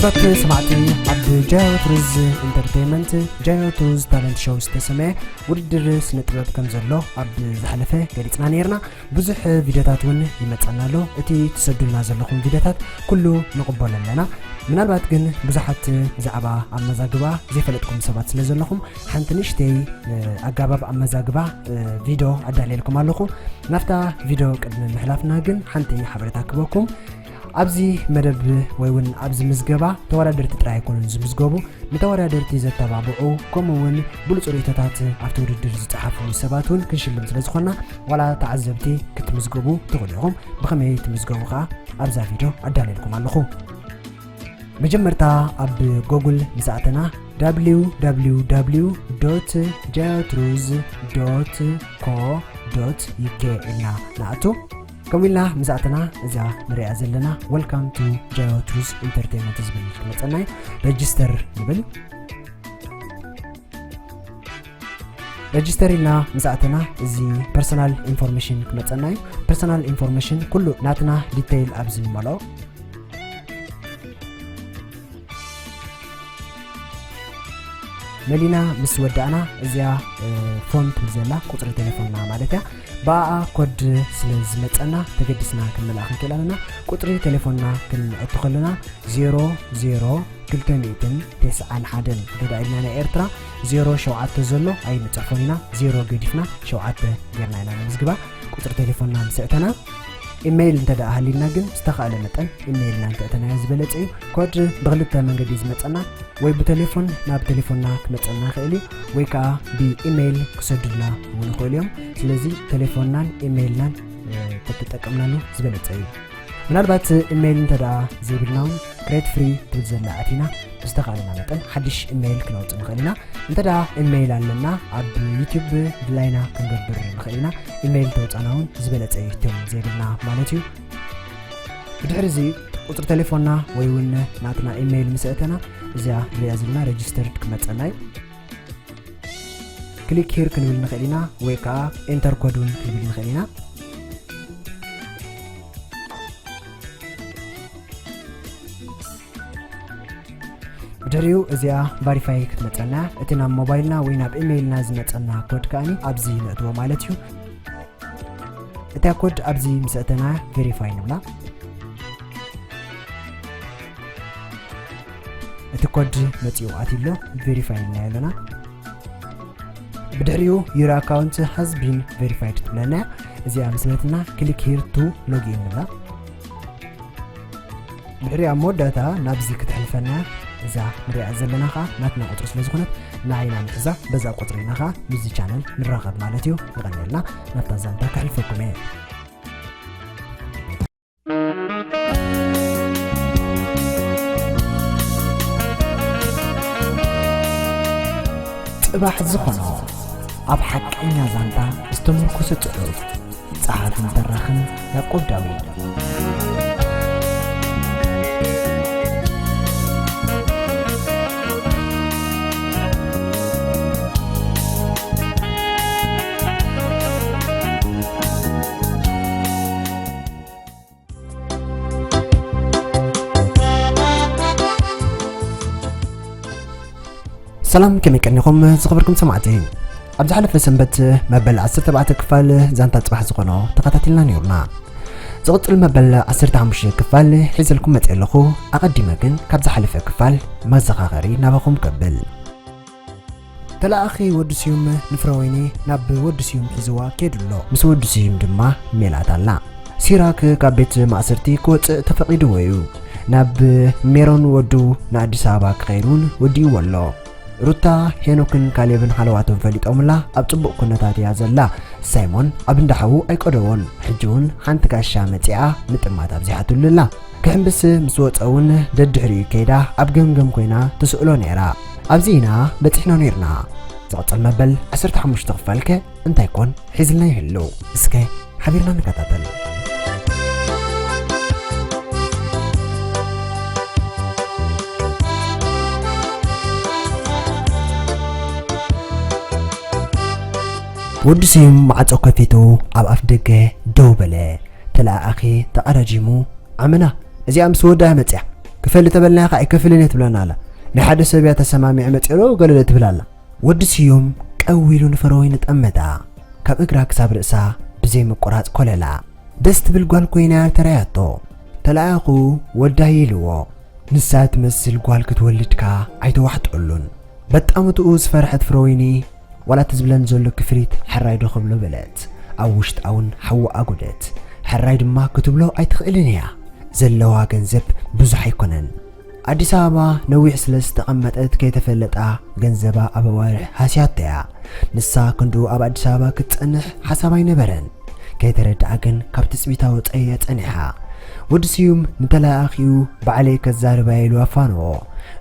ሰማዕቲ፣ ኣብ ጃዮ ትሩዝ ኢንተርቴይንመንት ጃዮ ትሩዝ ታለንት ሾው ዝተሰመየ ውድድር ስነ ጥበብ ከም ዘሎ ኣብ ዝሓለፈ ገሊጽና ነይርና። ብዙሕ ቪድዮታት እውን ይመጸና ኣሎ። እቲ ትሰዱልና ዘለኹም ቪድዮታት ኩሉ ንቕበሎ ኣለና። ምናልባት ግን ብዙሓት ብዛዕባ ኣመዛግባ ዘይፈለጥኩም ሰባት ስለ ዘለኹም ሓንቲ ንእሽተይ ኣጋባብ ኣመዛግባ ቪድዮ ኣዳልየልኩም ኣለኹ። ናብታ ቪድዮ ቅድሚ ምሕላፍና ግን ሓንቲ ሓበሬታ ክበኩም። ኣብዚ መደብ ወይ እውን ኣብዚ ምዝገባ ተወዳደርቲ ጥራይ ኣይኮኑን ዝምዝገቡ። ንተወዳደርቲ ዘተባብዑ ከምኡ እውን ብሉፅ ርእይቶታት ኣብቲ ውድድር ዝፀሓፉ ሰባት እውን ክንሽልም ስለ ዝኾንና ዋላ ተዓዘብቲ ክትምዝገቡ ትኽእሉ ኢኹም። ብኸመይ ትምዝገቡ ከዓ ኣብዛ ቪድዮ ኣዳልየልኩም ኣለኹ። መጀመርታ ኣብ ጎጉል ምስ ኣተና www ጃዮትሩዝ co uk ኢልና ንኣቱ። ከምኡ ኢልና ምስ ኣተና እዛ ንሪኣ ዘለና Welcome to Jayotruth Entertainment ዝብል ክመፀና እዩ። ረጅስተር ንብል። ረጅስተር ኢልና ምስ ኣተና እዚ ፐርሰናል ኢንፎርሜሽን ክመፀና እዩ። ፐርሰናል ኢንፎርሜሽን ኩሉ ናትና ዲቴይል ኣብዚ ንመልኦ። መሊና ምስ ወዳእና እዚኣ ፎን ትብል ዘላ ቁፅሪ ቴሌፎንና ማለት እያ። ብኣኣ ኮድ ስለ ዝመፀና ተገዲስና ክንመልኣ ክንክእል ኣለና። ቁፅሪ ቴሌፎንና ክንእቱ ከለና ዜሮ ዜሮ ክልተ ሚእትን ተስዓን ሓደን ገዳ ኢልና ናይ ኤርትራ ዜሮ ሸውዓተ ዘሎ ኣይንፅሕፎን ኢና። ዜሮ ገዲፍና ሸውዓተ ጌርና ኢና ንምዝግባ። ቁፅሪ ቴሌፎንና ምስ እተና ኢሜይል እንተ ደኣ ሃሊልና ግን ዝተኻእለ መጠን ኢሜይልና እንተ እተናዮ ዝበለጸ እዩ። ኮድ ብኽልተ መንገዲ እዩ ዝመጸና፣ ወይ ብቴሌፎን ናብ ቴሌፎንና ክመጸና ይኽእል እዩ፣ ወይ ከኣ ብኢሜይል ክሰዱልና እውን ይኽእሉ እዮም። ስለዚ ቴሌፎንናን ኢሜይልናን ተተጠቀምናሉ ዝበለጸ እዩ። ምናልባት ኢሜይል እንተ ደኣ ዘይብልና እውን ክሬት ፍሪ ትብል ዘላ ኣቲና ብዝተኻእለና መጠን ሓድሽ ኢሜይል ክነውጽእ ንኽእል ኢና። እንተ ደኣ ኢሜይል ኣለና ኣብ ዩቲዩብ ድላይና ክንገብር ንኽእል ኢና። ኢሜይል ተውጻና እውን ዝበለጸ እዩ። እቶም ዘይብልና ማለት እዩ። ብድሕሪ እዚ ቁጽሪ ቴሌፎንና ወይ እውን ናትና ኢሜይል ምስ ኣእተና እዚኣ ንሪኣ ዘለና ረጅስተርድ ክመጸና እዩ። ክሊክ ሂር ክንብል ንኽእል ኢና ወይ ከዓ ኤንተር ኮድ እውን ክንብል ንኽእል ኢና። ብድሕሪኡ እዚኣ ቫሪፋይ ክትመጸና እቲ ናብ ሞባይልና ወይ ናብ ኢሜይልና ዝመጸና ኮድ ከኣኒ ኣብዚ ነእትዎ ማለት እዩ። እታ ኮድ ኣብዚ ምስ ኣእተና ቬሪፋይ ንብላ። እቲ ኮድ መጺኡ ኣትዩ ኣሎ፣ ቬሪፋይ ኢልናዮ ኣለና። ብድሕሪኡ your account has been verified ትብለና እያ። እዚኣ ምስ በለትና click here to log in ንብላ። ድሕሪ ኣብ መወዳእታ ናብዚ ክትሕልፈና እዛ ንሪኣ ዘለና ኸዓ ናትና ቁፅሪ ስለ ዝኾነት ንዓይና ንሕዛ፣ በዛ ቁፅሪ ኢና ኸዓ ምስዚ ቻነል ንራኸብ ማለት እዩ። የቐንየልና። ናብታ ዛንታ ከሕልፈኩም እየ። ጽባሕ ዝኾኖ ኣብ ሓቀኛ ዛንታ ዝተመርኮሰ ጽሑፍ። ጸሓፍን ተራኽን ያዕቆብ ዳዊት። ሰላም፣ ከመይ ቀኒኹም ዝኸበርኩም ሰማዕቲ? ኣብ ዝሓለፈ ሰንበት መበል ዓሰርተ ኣርባዕተ ክፋል ዛንታ ጽባሕ ዝኾኖ ተኸታቲልና ነይሩና። ዝቕጽል መበል ዓሰርተ ሓሙሽተ ክፋል ሒዘልኩም መጽየ ኣለኹ። ኣቐዲመ ግን ካብ ዝሓለፈ ክፋል መዘኻኸሪ ናባኹም ከብል። ተለኣኺ ወዲ ስዩም ንፍረወይኒ ናብ ወዲ ስዩም ሒዝዋ ኬዱ ኣሎ። ምስ ወዲ ስዩም ድማ ሜላት ኣላ። ሲራክ ካብ ቤት ማእሰርቲ ክወጽእ ተፈቒድዎ እዩ። ናብ ሜሮን ወዱ ንኣዲስ ኣበባ ክኸይድ እውን ወዲእዎ ኣሎ። ሩታ፣ ሄኖክን ካሌብን ሓለዋቶም ፈሊጦምላ ኣብ ጽቡቕ ኩነታት እያ ዘላ። ሳይሞን ኣብ እንዳ ሓዉ ኣይቀደዎን። ሕጂ እውን ሓንቲ ጋሻ መጺኣ ምጥማት ኣብዚሓትሉ ኣላ። ክሕምብስ ምስ ወጸ እውን ደድሕሪኡ ከይዳ ኣብ ገምገም ኮይና ትስእሎ ነይራ። ኣብዚ ኢና በጺሕና ነይርና። ዝቕጽል መበል ዓሰርተ ሓሙሽተ ክፋልከ እንታይ ኮን ሒዝልና ይህሉ? እስከ ሓቢርና ንከታተል። ወዲ ስዩም ማዕጾ ከፊቱ ኣብ ኣፍ ደገ ደው በለ። ተለኣኣኺ ተቐዳጂሙ ኣመና እዚኣ ምስ ወዳ መጽያ። ክፈሊ ተበልናያ ከዓ ኣይከፍልን እየ ትብለና ኣላ። ናይ ሓደ ሰብ እያ ተሰማሚዐ መፅኦ ገለለ ትብል ኣላ። ወዲ ስዩም ቀው ኢሉ ንፍረወይኒ ጠመታ። ካብ እግራ ክሳብ ርእሳ ብዘይ ምቁራፅ ኮለላ። ደስ ትብል ጓል ኮይና ተራያቶ። ተለኣኹ ወዳይ ኢልዎ። ንሳ ትመስል ጓል ክትወልድካ ኣይተዋሕጠሉን። በጣም እትኡ ዝፈርሐት ፍረወይኒ ዋላ እቲ ዝብለን ዘሎ ክፍሊት ሕራይ ዶ ክብሎ በለት። ኣብ ውሽጣ እውን ሓዊ ኣጎደት። ሕራይ ድማ ክትብሎ ኣይትኽእልን እያ። ዘለዋ ገንዘብ ብዙሕ ኣይኮነን። ኣዲስ ኣበባ ነዊሕ ስለ ዝተቐመጠት ከይተፈለጣ ገንዘባ ኣብ ኣዋርሕ ሃስያቶ እያ። ንሳ ክንድኡ ኣብ ኣዲስ ኣበባ ክትጸንሕ ሓሳብ ኣይነበረን። ከይተረድኣ ግን ካብ ትጽቢታ ወጸ እያ ጸኒሓ። ወዲ ስዩም ንተለኣኣኺኡ ባዕለይ ከዛርባ ኢሉ ኣፋነዎ።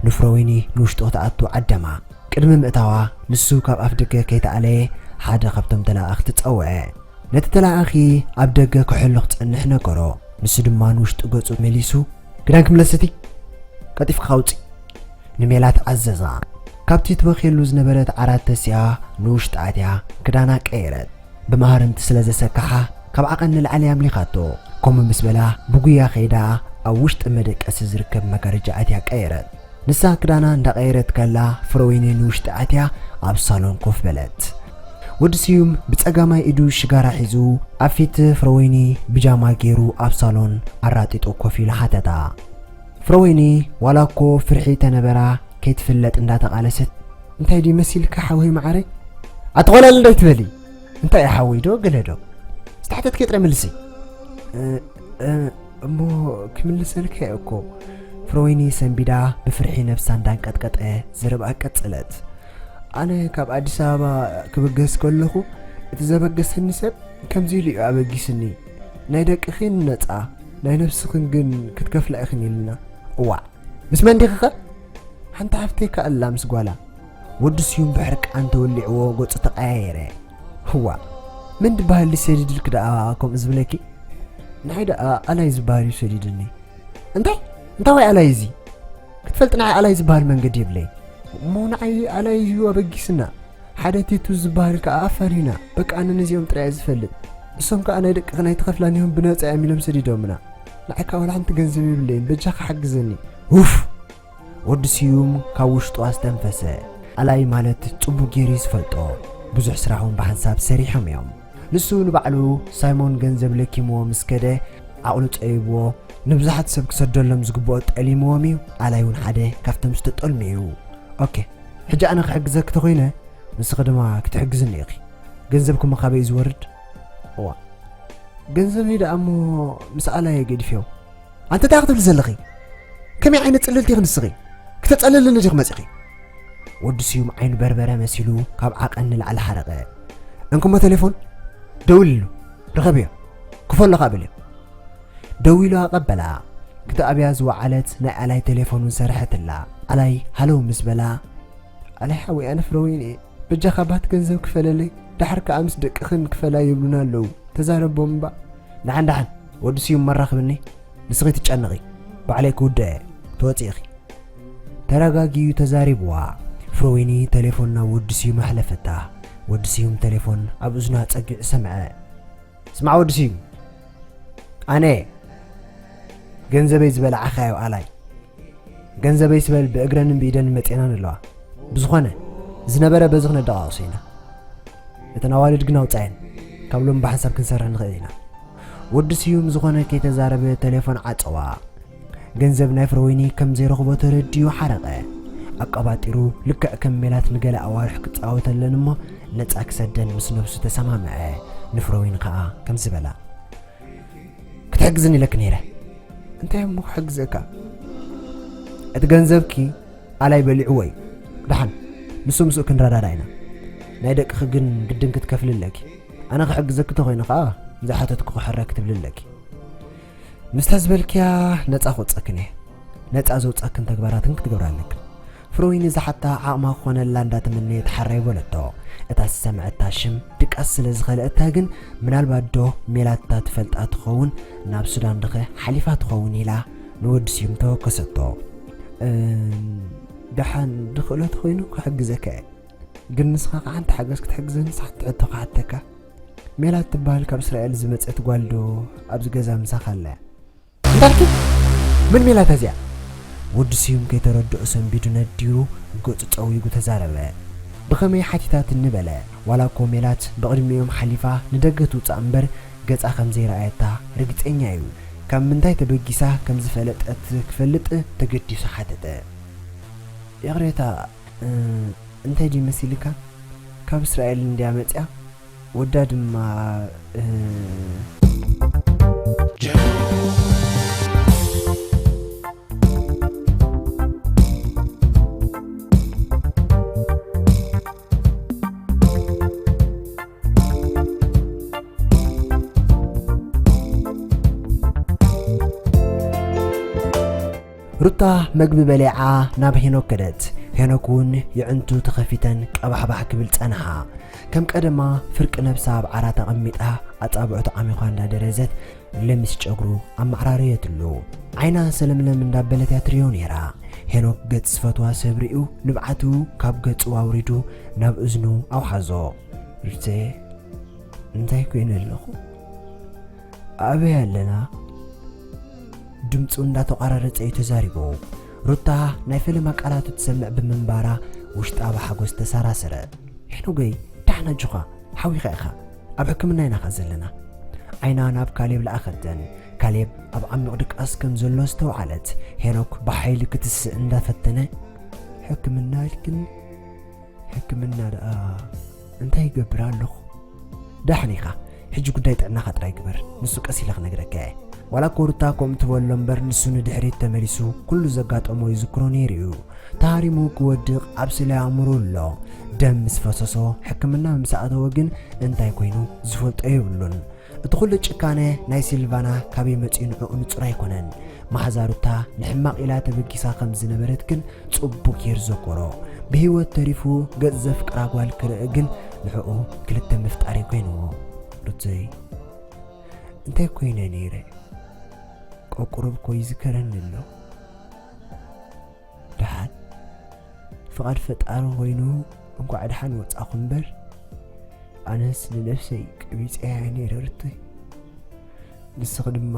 ንፍረወይኒ ንውሽጡ ክትኣቱ ዓደማ። ቅድሚ ምእታዋ ንሱ ካብ ኣፍ ደገ ከይተኣለየ ሓደ ካብቶም ተለኣኣኽቲ ጸውዐ። ነቲ ተለኣኣኺ ኣብ ደገ ክሕሉ ክጸንሕ ነገሮ። ንሱ ድማ ንውሽጡ ገጹ መሊሱ፣ "ክዳን ክምለስ እቲ ቀጢፍካ ኣውጺእ" ንሜላት ኣዘዛ። ካብቲ ትበኽየሉ ዝነበረት ዓራት ተሲኣ ንውሽጢ ኣትያ ክዳና ቀየረት። ብመሃርምቲ ስለ ዘሰካሓ ካብ ዓቐን ንላዕሊ ኣምሊኻቶ። ከምኡ ምስ በላ ብጉያ ከይዳ ኣብ ውሽጢ መደቀሲ ዝርከብ መጋረጃ ኣትያ ቀየረት። ንሳ ክዳና እንዳቐየረት ከላ ፍረወይኒ ንውሽጢ ኣትያ ኣብ ሳሎን ኮፍ በለት። ወዲ ስዩም ብጸጋማይ ኢዱ ሽጋራ ሒዙ ኣብ ፊት ፍረወይኒ ብጃማ ገይሩ ኣብ ሳሎን ኣራጢጡ ኮፍ ኢሉ ሓተታ። ፍረወይኒ ዋላ እኮ ፍርሒ ተነበራ ከይትፍለጥ እንዳተቓለሰት፣ "እንታይ ድዩ መሲልካ ሓወይ መዓረይ? ኣትኾለል እንታይ ትበሊ? እንታይ እዩ ሓወይ ዶ ገለ ዶ? ዝተሓተትኪ ጥራይ መልሲ።" "እ፣ እ፣ እሞ ክምልሰልካ እየ እኮ።" ፍረወይኒ ሰንቢዳ ብፍርሒ ነብሳ እንዳንቀጥቀጠ ዘረብኣ ቀጸለት። "ኣነ ካብ ኣዲስ ኣበባ ክብገስ ከለኹ እቲ ዘበገሰኒ ሰብ ከምዚ ኢሉ እዩ ኣበጊስኒ። ናይ ደቅኺን ነጻ፣ ናይ ነብስኽን ግን ክትከፍላ ኢኽን ኢልና። እዋእ፣ ምስ መን ዲኺ ኸ?" ሓንቲ ሓፍተይ ከኣ ኣላ ምስ ጓላ። ወዲ ስዩም ብሕርቃን ተወሊዕዎ ገጹ ተቐያየረ። "እዋእ፣ መን ድበሃል ሰዲድልኪ ደኣ ከምኡ ዝብለኪ? ንዓይ ደኣ ኣላይ ዝበሃል እዩ ሰዲድኒ።" "እንታይ? እንታይ ወይ ኣላይ እዚ? ክትፈልጥ ንዓይ ኣላይ ዝበሃል መንገዲ የብለይ። እሞ ንዓይ ኣላይ እዩ ኣበጊስና። ሓደ ቲቱ ዝበሃል ከኣ ኣፋሪና። በቃ ኣነ ነዚኦም ጥራይ እየ ዝፈልጥ። እሶም ከኣ ናይ ደቅኺ ኣይትኸፍላን ኢኹም ብነጻ እዮም ኢሎም ሰዲዶምና። ንዓይ ከኣ ዋላ ሓንቲ ገንዘብ የብለይን። በጃኻ ሓግዘኒ።" ውፍ! ወዲ ስዩም ካብ ውሽጡ ኣስተንፈሰ። ኣላይ ማለት ጽቡቕ ገይሩ እዩ ዝፈልጦ። ብዙሕ ስራሕ እውን ብሓንሳብ ሰሪሖም እዮም። ንሱ ንባዕሉ ሳይሞን ገንዘብ ለኪምዎ ምስ ከደ ዓቕሉ ጸቢብዎ፣ ንብዙሓት ሰብ ክሰደሎም ዝግብኦ ጠሊምዎም እዩ። ኣላይ እውን ሓደ ካብቶም ዝተጠልሙ እዩ። "ኦኬ፣ ሕጂ ኣነ ክሕግዘኪ ተኾይነ ንስኺ ድማ ክትሕግዝኒ ኢኺ። ገንዘብኩም ካበይ እዩ ዝወርድ?" "እዋ፣ ገንዘበይ ደኣ እሞ ምስ ኣላይ እየ ገዲፈዮ።" "ኣንቲ እንታይ ክትብሊ ዘለኺ? ከመይ ዓይነት ጽልልቲ ኢኺ ንስኺ? ክተጸልልኒ ዲኺ መጺኺ?" ወዲ ስዩም ዓይኑ በርበረ መሲሉ ካብ ዓቐን ንላዕሊ ሓረቐ። "እንክሞ ቴሌፎን ደውልሉ፣ ርኸብዮ፣ ክፈሎ ከኣ በልዮ።" ደዊሉ ኣቐበላ። ክትኣብያ ዝወዓለት ናይ ኣላይ ቴሌፎን እውን ሰረሐትላ። ኣላይ ሃለው ምስ በላ፣ "ኣላይ ሓወይ፣ ኣነ ፍረወይኒ እየ። በጃኻ ባት ገንዘብ ክፈለለይ፣ ደሓር ከኣ ምስ ደቅኽን ክፈላ ይብሉና ኣለዉ። ተዛረቦም እባ።" "ደሓን ደሓን፣ ወዲ ስዩም መራኽብኒ፣ ንስኺ ትጨነቒ፣ ባዕለይ ክውድኦ እየ፣ ትወጺ ኢኺ።" ተረጋጊኡ ተዛሪብዋ። ፍረወይኒ ቴሌፎን ናብ ወዲ ስዩም ኣሕለፈታ። ወዲ ስዩም ቴሌፎን ኣብ እዝኑ ኣጸጊዑ ሰምዐ። "ስማዕ ወዲ ስዩም፣ ኣነ ገንዘበይ ዝበላዕኻዮ ኣላይ፣ ገንዘበይ ስበል ብእግረንን ብኢደንን መጺኤናን ኣለዋ። ብዝኾነ፣ ዝነበረ በዚ ክነደቓቕሶ ኢና። እተን ኣዋልድ ግን ኣውጻየን፣ ካብ ሎሚ ብሓንሳብ ክንሰርሕ ንኽእል ኢና።" ወዲ ስዩም ዝኾነ ከይተዛረበ ቴሌፎን ዓጸዋ። ገንዘብ ናይ ፍረወይኒ ከም ዘይረኽቦ ተረዲኡ ሓረቐ። ኣቀባጢሩ ልክዕ ከም ሜላት ንገለ ኣዋርሕ ክጻወተለን እሞ ነጻ ክሰደን ምስ ነብሱ ተሰማምዐ። ንፍረወይኒ ከኣ ከምዚ በላ። "ክትሕግዝኒ ኢለኪ ነይረ።" "እንታይ እሞ ክሕግዘካ?" "እቲ ገንዘብኪ ኣላይ በሊዕዎ እዩ። ደሓን፣ ንሱ ምስኡ ክንረዳዳ ኢና። ናይ ደቅኺ ግን ግድን ክትከፍሊ ኣለኪ። ኣነ ክሕግዘኪ ተኾይነ ከኣ ንዝሓተትኩ ክሕረኪ ትብሊ ኣለኪ። ምስታ ዝበልክያ ነጻ ክወጸክን እየ። ነጻ ዘውጻክን ተግባራትን ክትገብራ ኣለክን።" ፍሮይ ንዝሓታ ዓቕማ ክኾነላ እንዳተመነየት ሓራይ በለቶ። እታ ዝሰምዐታ ሽም ድቃስ ስለ ዝኸልአታ ግን፣ ምናልባት ዶ ሜላታ ትፈልጣ ትኸውን፣ ናብ ሱዳን ድኸ ሓሊፋ ትኸውን ኢላ ንወዲ ስዩም ተወከሰቶ። "እም፣ ደሓን ድኽእሎ ተኾይኑ ክሕግዘካ እየ። ግን ንስኻ ከዓ ሓንቲ ሓገዝ ክትሕግዘኒ ሓንቲ ሕቶ ክሓተካ። ሜላት ትበሃል ካብ እስራኤል ዝመጸት ጓል ዶ ኣብዚ ገዛ ምሳኻ ኣላ?" "እንታይ ኢልኪ? መን ሜላት እዚኣ?" ወዲ ስዩም ከይተረድኦ ሰንቢዱ ነዲሩ ገጹ ጸዊጉ ተዛረበ። ብኸመይ ሓቲታትኒ በለ። ዋላ እኮ ሜላት ብቕድሚኦም ሓሊፋ ንደገ ትውጻእ እምበር ገጻ ከም ዘይረኣየታ ርግጸኛ እዩ። ካብ ምንታይ ተበጊሳ ከም ዝፈለጠት ክፈልጥ ተገዲሱ ሓተተ። ይቕሬታ፣ እ፣ እንታይ ድዩ መሲልካ? ካብ እስራኤል እንድያ መጽያ? ወዳ ድማ፣ እ፣ ሩታ መግቢ በሊዓ ናብ ሄኖክ ከደት። ሄኖክ እውን የዕንቱ ተኸፊተን ቀባሕባሕ ክብል ጸንሓ። ከም ቀደማ ፍርቂ ነብሳ ኣብ ዓራት ኣቐሚጣ ኣጻብዕቱ ዓሚዃ እንዳደረዘት ለሚስ ጨጉሩ ኣመዓራረየትሉ። ዓይና ሰለምለም እንዳበለት እያ ትርእዮ ነይራ። ሄኖክ ገጽ ዝፈትዋ ሰብ ርእዩ ንብዓቱ ካብ ገጹ ኣውሪዱ ናብ እዝኑ ኣውሓዞ። ሩተየ፣ እንታይ ኮይነ ኣለኹ? ኣበይ ኣለና? ድምፁ እንዳተቋራረፀ እዩ ተዛሪቡ። ሩታ ናይ ፈለማ ቃላቱ ትሰምዕ ብምንባራ ውሽጣ ብሓጎስ ተሰራሰረ። ሄኖገይ፣ ዳሕና ኣጆኻ፣ ሓዊኻ ኢኻ። ኣብ ሕክምና ኢና ኸ ዘለና። ዓይና ናብ ካሌብ ለኣኸተን። ካሌብ ኣብ ዓሚቕ ድቃስ ከም ዘሎ ዝተውዓለት ሄኖክ ብሓይሊ ክትስእ እንዳፈተነ፣ ሕክምና ኢልክኒ? ሕክምና ደኣ እንታይ ይገብር ኣለኹ? ዳሕን ኢኻ። ሕጂ ጉዳይ ጥዕናኻ ጥራይ ግበር። ንሱ ቀስ ኢለ ክነግረካ እየ። ዋላ እኮ ሩታ ከምኡ ትበሎ እምበር ንሱ ንድሕሪት ተመሊሱ ኩሉ ዘጋጠሞ ይዝክሮ ነይሩ እዩ። ተሃሪሙ ክወድቕ ኣብ ስእሊ ኣእምሮ ኣሎ። ደም ምስ ፈሰሶ ሕክምና ምስ ኣተወ ግን እንታይ ኮይኑ ዝፈልጦ የብሉን። እቲ ኩሉ ጭካነ ናይ ሲልቫና ካበይ መጺኡ ንዕኡ ንጹር ኣይኮነን። መሓዛ ሩታ ንሕማቕ ኢላ ተበጊሳ ከም ዝነበረት ግን ጽቡቕ ገይሩ ዘከሮ። ብህይወት ተሪፉ ገጽ ዘፍቅራ ጓል ክርኢ ግን ንዕኡ ክልተ መፍጣሪ ኮይንዎ። ሩተይ፣ እንታይ ኮይነ ነይረ? ቆቁሩብ እኮ ይዝከረኒ ኣሎ። ደሓን ፍቓድ ፈጣሪ ኮይኑ እንኳዕ ደሓን ወጻኹ እምበር፣ ኣነስ ንነብሰይ ቀቢጸያ ነይረ ሩተይ። ንስኺ ድማ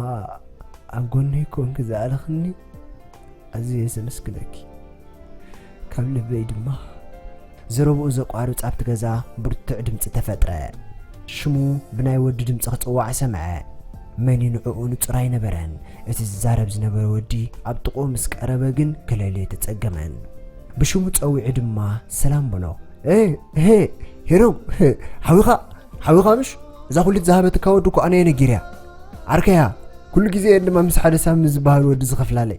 ኣብ ጎነይ ኮንኪ ዝኣለኽኒ ኣዝየ ዘመስግነኪ። ካብ ልበይ ድማ። ዘረብኡ ዘቋርጽ ኣብቲ ገዛ ብርቱዕ ድምጺ ተፈጥረ። ሽሙ ብናይ ወዲ ድምጺ ክጽዋዕ ሰምዐ። መን እዩ ንዕኡ ንጹር ኣይነበረን። እቲ ዝዛረብ ዝነበረ ወዲ ኣብ ጥቕኡ ምስ ቀረበ ግን ክለልዮ ተጸገመን። ብሽሙ ጸዊዑ ድማ ሰላም በሎ። "ኤ፣ ሄ፣ ሄኖም፣ ሓዊኻ፣ ሓዊኻ ምሽ? እዛ ኩሊት ዝሃበትካ ወዲ እኮ ኣነ እየ ነጊርያ። ዓርከያ፣ ኩሉ ግዜ እየን ድማ ምስ ሓደ ሳሚ ዝበሃል ወዲ ዝኸፍላለይ።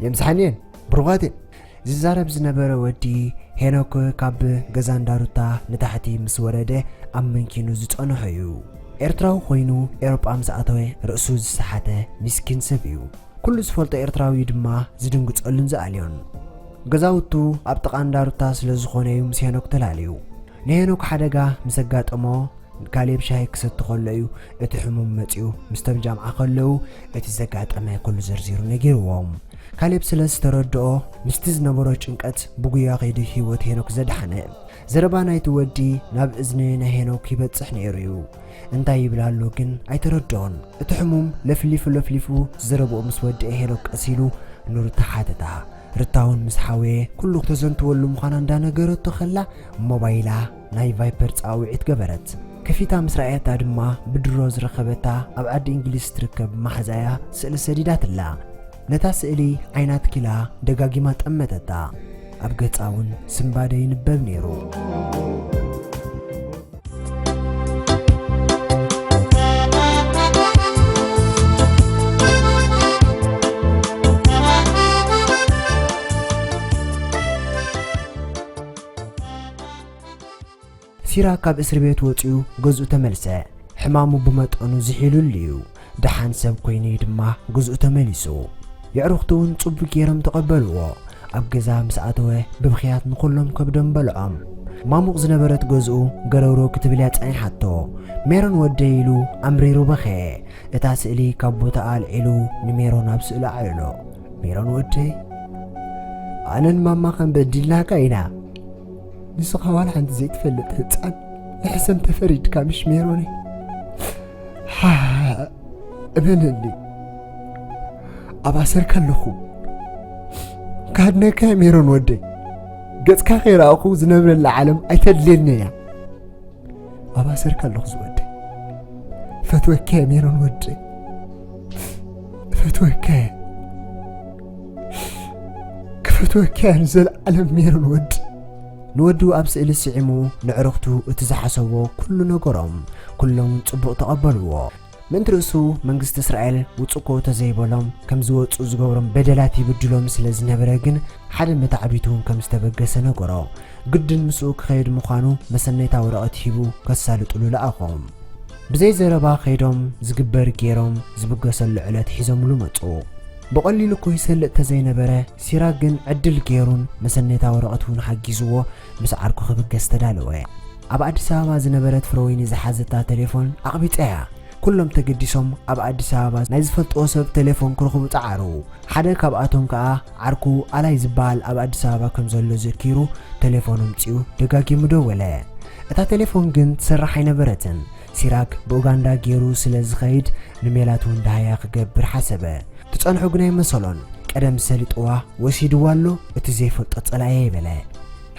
የምስሓን እየን፣ ብሩኻት እየን።" ዝዛረብ ዝነበረ ወዲ ሄኖክ ካብ ገዛ እንዳ ሩታ ንታሕቲ ምስ ወረደ ኣብ መንኪኑ ዝጸንሖ እዩ። ኤርትራዊ ኮይኑ ኤውሮጳ ምስ ኣተወ ርእሱ ዝሰሓተ ሚስኪን ሰብ እዩ። ኩሉ ዝፈልጦ ኤርትራዊ ድማ ዝድንግጸሉን ዝኣልዮን። ገዛውቱ ኣብ ጥቓ እንዳ ሩታ ስለ ዝኾነ እዩ ምስ ሄኖክ ተላልዩ። ንሄኖክ ሓደጋ ምስ ኣጋጠሞ ካሌብ ሻሂ ክሰቲ ከሎ እዩ እቲ ሕሙም መጺኡ። ምስቶም ጃምዓ ከለዉ እቲ ዘጋጠመ ኩሉ ዘርዚሩ ነጊርዎም። ካሌብ ስለ ዝተረድኦ ምስቲ ዝነበሮ ጭንቀት ብጉያ ከይዱ ህይወት ሄኖክ ዘድሓነ። ዘረባ ናይቲ ወዲ ናብ እዝኒ ናይ ሄኖክ ይበጽሕ ነይሩ እዩ። እንታይ ይብል ኣሎ ግን ኣይተረድኦን። እቲ ሕሙም ለፍሊፉ ለፍሊፉ ዘረብኡ ምስ ወድአ ሄኖክ ቀስ ኢሉ ንሩታ ሓተታ። ሩታ እውን ምስ ሓወየ ኩሉ ተዘንትወሉ ምዃና እንዳነገረቶ ከላ ሞባይላ ናይ ቫይፐር ጻውዒት ገበረት። ከፊታ ምስ ረኣየታ ድማ ብድሮ ዝረኸበታ ኣብ ዓዲ እንግሊዝ ትርከብ መሓዛያ ስእሊ ሰዲዳትላ። ነታ ስእሊ ዓይና ትኪላ ደጋጊማ ጠመተታ። ኣብ ገጻ እውን ስንባደ ይንበብ ነይሩ። ሲራክ ካብ እስር ቤት ወጺኡ ገዝኡ ተመልሰ። ሕማሙ ብመጠኑ ዝሒሉሉ እዩ። ደሓን ሰብ ኮይኑ እዩ ድማ ገዝኡ ተመሊሱ። የዕሩኽቱ እውን ጽቡቅ ገይሮም ተቐበልዎ። ኣብ ገዛ ምስ ኣተወ ብብኽያት ንኹሎም ከብዶም በልዖም። ማሙቕ ዝነበረት ገዝኡ ገረውረው ክትብል እያ ጸኒሓቶ። "ሜሮን ወደይ" ኢሉ ኣምሪሩ በኸየ። እታ ስእሊ ካብ ቦታኣ ኣልዒሉ ንሜሮን ኣብ ስእሉ ኣዕለሎ። "ሜሮን ወደይ፣ ኣነን ማማኻን በዲልናካ ኢና። ንስኻ ዋላ ሓንቲ ዘይትፈልጥ ህጻን ንሕሰም ተፈሪድካ ምሽ ሜሮነይ? ሓ፣ እመነኒ፣ ኣብ ኣሰርካ ኣለኹ። ካድነካ ሜሮን ወደይ፣ ገጽካ ከይረኣኹ ዝነብረላ ዓለም ኣይተድልየኒ እያ። ኣባሰርካ ኣለኹ ዝወደይ፣ ፈትወካ ሜሮን ወደይ፣ ፈትወካ፣ ክፈትወካ ንዘለዓለም ሜሮን ወደይ። ንወዱ ኣብ ስእሊ ስዒሙ ንዕርኽቱ እቲ ዝሓሰቦ ኩሉ ነገሮም። ኩሎም ጽቡቕ ተቐበልዎ። ምእንቲ ርእሱ መንግስቲ እስራኤል ውጹ እኮ ተዘይበሎም ከም ዝወጹ ዝገብሮም በደላት ይብድሎም ስለ ዝነበረ ግን ሓደ መታዕቢቱ እውን ከም ዝተበገሰ ነገሮ። ግድን ምስኡ ክኸይድ ምዃኑ መሰነይታ ወረቐት ሂቡ ከሳልጥሉ ለኣኾም። ብዘይ ዘረባ ከይዶም ዝግበር ገይሮም ዝብገሰሉ ዕለት ሒዞምሉ መጹ። ብቐሊሉ እኮ ይሰልጥ ተዘይነበረ ሲራክ ግን ዕድል ገይሩን መሰነይታ ወረቐት እውን ሓጊዝዎ ምስ ዓርኩ ክብገስ ተዳለወ። ኣብ ኣዲስ ኣበባ ዝነበረት ፍረወይኒ ዝሓዘታ ቴሌፎን ኣቕቢጸያ። ኩሎም ተገዲሶም ኣብ ኣዲስ ኣበባ ናይ ዝፈልጥዎ ሰብ ቴሌፎን ክረኽቡ ጸዓሩ። ሓደ ካብኣቶም ከኣ ዓርኩ ኣላይ ዝበሃል ኣብ ኣዲስ ኣበባ ከም ዘሎ ዘኪሩ ቴሌፎን ኣምጺኡ ደጋጊሙ ደወለ። እታ ቴሌፎን ግን ትሰርሕ ኣይነበረትን። ሲራክ ብኡጋንዳ ገይሩ ስለ ዝኸይድ ንሜላት እውን ደሃያ ክገብር ሓሰበ። ትጸንሑ ግን ኣይመሰሎን። ቀደም ሰሊጥዋ ወሲድዋ ኣሎ እቲ ዘይፈልጦ ጸላኤ በለ።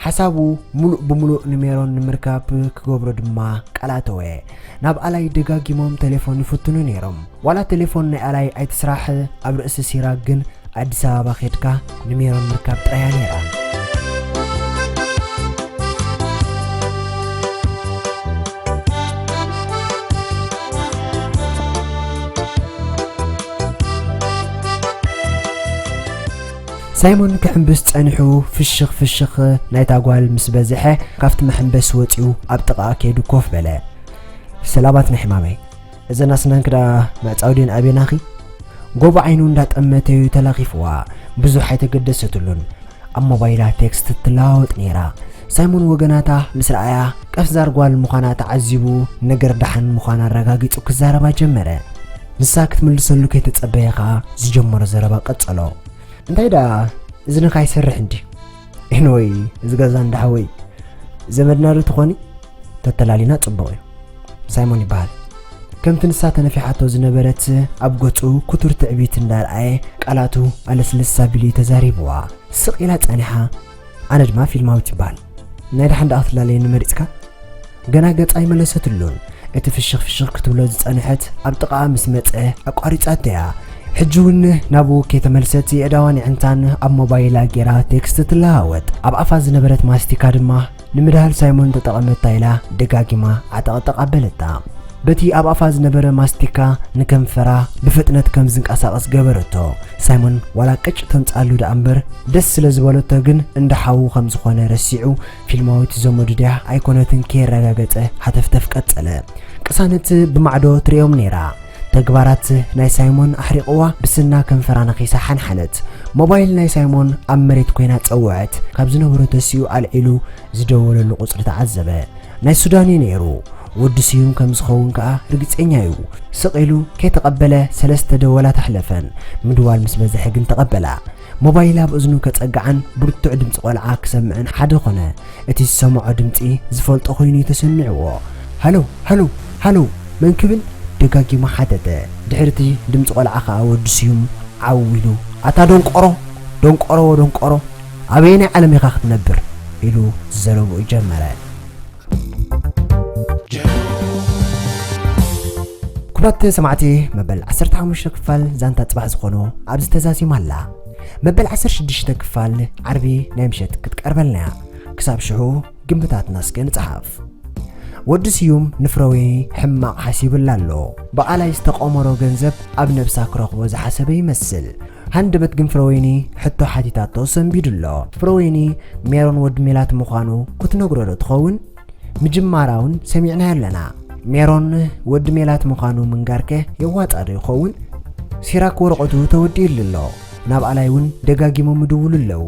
ሓሳቡ ሙሉእ ብሙሉእ ንሜሮን ንምርካብ ክገብሮ ድማ ቃል ኣተወ። ናብ ኣላይ ደጋጊሞም ቴሌፎን ይፍትኑ ነይሮም። ዋላ ቴሌፎን ናይ ኣላይ ኣይትስራሕ፣ ኣብ ርእሲ ሲራክ ግን ኣዲስ ኣበባ ኬድካ ንሜሮን ምርካብ ጥራያ ነይራ። ሳይሞን ክሕምብስ ጸኒሑ ፍሽኽ ፍሽኽ ናይታ ጓል ምስ በዝሐ ካብቲ መሐንበሲ ወጺኡ ኣብ ጥቓኣ ከይዱ ኮፍ በለ። ሰላማት ናይ ሕማመይ፣ እዘን ኣስናንኪ ደኣ መዕጻው ድየን ኣቤናኺ? ጎቦ ዓይኑ እንዳጠመተዩ ተላኺፍዋ። ብዙሕ ኣይተገደሰትሉን። ኣብ ሞባይላ ቴክስት ትለዋወጥ ነይራ። ሳይሞን ወገናታ ምስ ረኣያ ቀፍዛር ጓል ምዃና ተዓዚቡ ነገር ደሓን ምዃና ኣረጋጊጹ ክዛረባ ጀመረ። ንሳ ክትምልሰሉ ከይተጸበየ ከኣ ዝጀመሮ ዘረባ ቀጸሎ። እንታይ ደኣ እዝንኻ ይሰርሕ እንድዩ? ኤንወይ፣ እዚ ገዛ እንዳ ሓወይ ዘመድና ዶ ትኾኒ? ተተላሊና ጽቡቕ እዩ። ሳይሞን ይበሃል። ከምቲ ንሳ ተነፊሓቶ ዝነበረት ኣብ ገጹ ክቱር ትዕቢት እንዳርኣየ ቃላቱ ኣለስለስ ኣቢሉ እዩ ተዛሪብዋ። ስቕ ኢላ ጸኒሓ። ኣነ ድማ ፊልማዊት ይበሃል። ናይ ደሓን ደኣ ክትላለየኒ መሪጽካ? ገና ገጻ ኣይመለሰትሉን። እቲ ፍሽኽ ፍሽኽ ክትብሎ ዝጸንሐት ኣብ ጥቓኣ ምስ መጸ ኣቋሪጻቶ እያ። ሕጂ እውን ናብኡ ከይተመልሰት የእዳዋን የዕንታን ኣብ ሞባይላ ጌራ ቴክስት ትለዋወጥ። ኣብ ኣፋ ዝነበረት ማስቲካ ድማ ንምድሃል ሳይሞን ተጠቐመታ ኢላ ደጋጊማ ዓጠቕጠቕ ኣበለታ። በቲ ኣብ ኣፋ ዝነበረ ማስቲካ ንከንፈራ ብፍጥነት ከም ዝንቀሳቐስ ገበረቶ። ሳይሞን ዋላ ቅጭ ተምጽኣሉ ደኣ እምበር ደስ ስለ ዝበለቶ ግን እንዳ ሓዉ ከም ዝኾነ ረሲዑ ፊልማዊት ዘመዱ ድያ ኣይኮነትን ከየረጋገጸ ሃተፍተፍ ቀጸለ። ቅሳነት ብማዕዶ ትርእዮም ነይራ። ተግባራት ናይ ሳይሞን ኣሕሪቕዋ ብስና ከንፈራ ነኺሳ ሓንሓነት። ሞባይል ናይ ሳይሞን ኣብ መሬት ኮይና ጸውዐት። ካብ ዝነበሮ ተሲኡ ኣልዒሉ ዝደወለሉ ቁጽሪ ተዓዘበ። ናይ ሱዳን እዩ ነይሩ። ወዲ ስዩም ከም ዝኸውን ከኣ ርግጸኛ እዩ። ስቕ ኢሉ ከይተቐበለ ሰለስተ ደወላት ኣሕለፈን። ምድዋል ምስ በዝሐ ግን ተቐበላ። ሞባይል ኣብ እዝኑ ከጸግዓን ብርቱዕ ድምጺ ቆልዓ ክሰምዕን ሓደ ኾነ። እቲ ዝሰምዖ ድምጺ ዝፈልጦ ኮይኑ እዩ ተሰሚዕዎ። ሃሎ፣ ሃሎ፣ ሃሎ፣ መን ክብል ደጋጊሙ ሓተተ። ድሕሪ እቲ ድምጺ ቆልዓ ከኣ ወዲ ስዩም ዓው ኢሉ፣ ኣታ ደንቆሮ፣ ደንቆሮ፣ ደንቆሮ፣ ኣበየናይ ዓለም ኢኻ ክትነብር? ኢሉ ዘረብኡ ጀመረ። ክቡራት ሰማዕቲ፣ መበል ዓሰርተ ሓሙሽተ ክፋል ዛንታ ጽባሕ ዝኾኖ ኣብዚ ተዛዚማ ኣላ። መበል ዓሰርተ ሽዱሽተ ክፋል ዓርቢ ናይ ምሸት ክትቀርበልና እያ። ክሳብ ሽዑ ግምታትና እስከ ንጽሓፍ። ወዲ ስዩም ንፍረወይኒ ሕማቕ ሓሲብላ ኣሎ። ብኣላይ ዝተቖመሮ ገንዘብ ኣብ ነብሳ ክረኽቦ ዝሓሰበ ይመስል። ሃንደበት ግን ፍረወይኒ ሕቶ ሓቲታቶ ሰንቢዱ ኣሎ። ፍረወይኒ ሜሮን ወዲ ሜላት ምዃኑ ክትነግሮ ዶ ትኸውን? ምጅማራ እውን ሰሚዕናዮ ኣለና። ሜሮን ወዲ ሜላት ምዃኑ ምንጋርከ የዋጻ ዶ ይኸውን? ሲራክ ወረቐቱ ተወዲኡሉ ኣሎ። ናብ ኣላይ እውን ደጋጊሞም ይድውሉ ኣለዉ።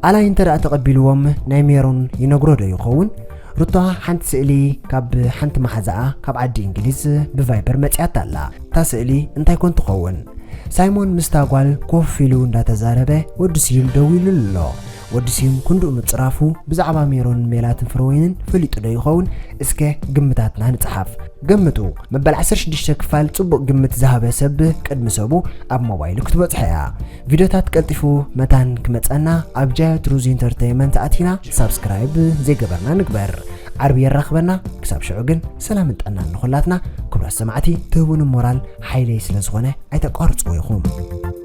ኣላይ እንተ ደኣ ተቐቢልዎም ናይ ሜሮን ይነግሮ ዶ ይኸውን? ሩታ ሓንቲ ስእሊ ካብ ሓንቲ መሓዛኣ ካብ ዓዲ እንግሊዝ ብቫይበር መጺኣታ ኣላ። እታ ስእሊ እንታይ ኮን ትኸውን? ሳይሞን ምስታ ጓል ኮፍ ኢሉ እንዳተዛረበ ወዲ ስዩም ደዊሉሉ ኣሎ። ወዲ ስዩም ክንድኡ ምጽራፉ ብዛዕባ ሜሮንን ሜላትን ፍረወይንን ፈሊጡ ዶ ይኸውን? እስከ ግምታትና ንጽሓፍ። ገምቱ። መበል ዓሰርተ ሽዱሽተ ክፋል ጽቡቕ ግምት ዝሃበ ሰብ ቅድሚ ሰቡ ኣብ ሞባይሉ ክትበጽሖ እያ። ቪድዮታት ቀልጢፉ መታን ክመጸና ኣብ ጃያት ሩዝ ኢንተርቴይንመንት ኣቲና ሳብስክራይብ ዘይገበርና ንግበር። ዓርቢ የራኽበና። ክሳብ ሽዑ ግን ሰላምን ጥዕናን ንኹላትና። ክቡራት ሰማዕቲ፣ ትህቡኒ ሞራል ሓይለይ ስለ ዝኾነ ኣይተቋርጽዎ ኢኹም።